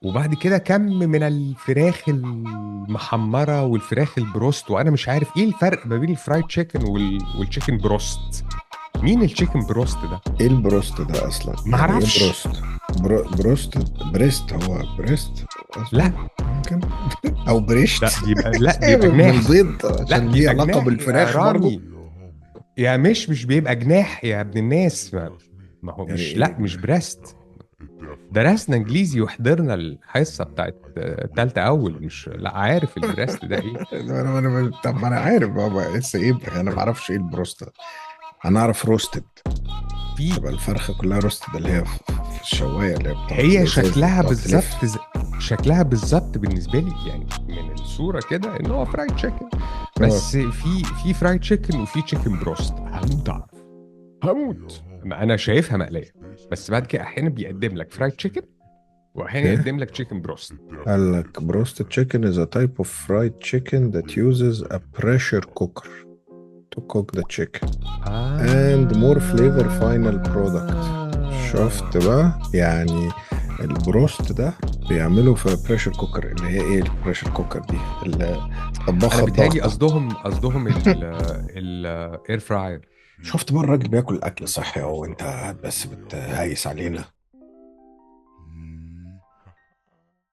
وبعد كده كم من الفراخ المحمره والفراخ البروست، وانا مش عارف ايه الفرق ما بين ال fried chicken وال chicken breast. مين ال chicken breast ده؟ ايه ال breast ده اصلا؟ ما يعني ايه اعرفش. breast؟ Breast، breast، هو breast لا اظن، ممكن او ده بريشت. بيبقى، لا بيبقى جناح. بالبيض لا عشان ليه بيبقى علاقة جناح يا بالفراخ برضو. رامي. يا مش بيبقى جناح يا ابن الناس. ما هو يعني مش، ايه لا مش جناح؟ breast. درسنا انجليزي وحضرنا الحصة بتاعت تالتة اول، مش لا عارف ال breast ده ايه. طب ما انا عارف بابا، لسه ايه؟ انا ما اعرفش ايه ال breast ده. انا اعرف roasted، في، تبقى الفرخه كلها roasted، اللي هي في الشوايه اللي هي بتقعد هي الازاز دي شكلها بتقعد تلف. بالظبط شكلها بالظبط بالنسبة لي يعني من الصورة كده ان هو fried chicken. اه. بس في fried chicken وفي chicken breast. هموت اعرف، هموت. ما انا شايفها مقليه، بس بعد كده احيانا بيقدم لك fried chicken واحيانا ايه يقدم لك chicken breast. قال لك broasted chicken is a type of fried chicken that uses a pressure cooker to cook the chicken and more flavor final product. شفت آه. بقى يعني؟ ال breast ده بيعملوا في pressure cooker، اللي هي ايه ال pressure cooker دي؟ انا الطباخة بيتهيألي الضغطة. قصدهم ال ال air fryer. شفت بقى الراجل بياكل اكل صحي اهو، انت قاعد بس بتهيس علينا.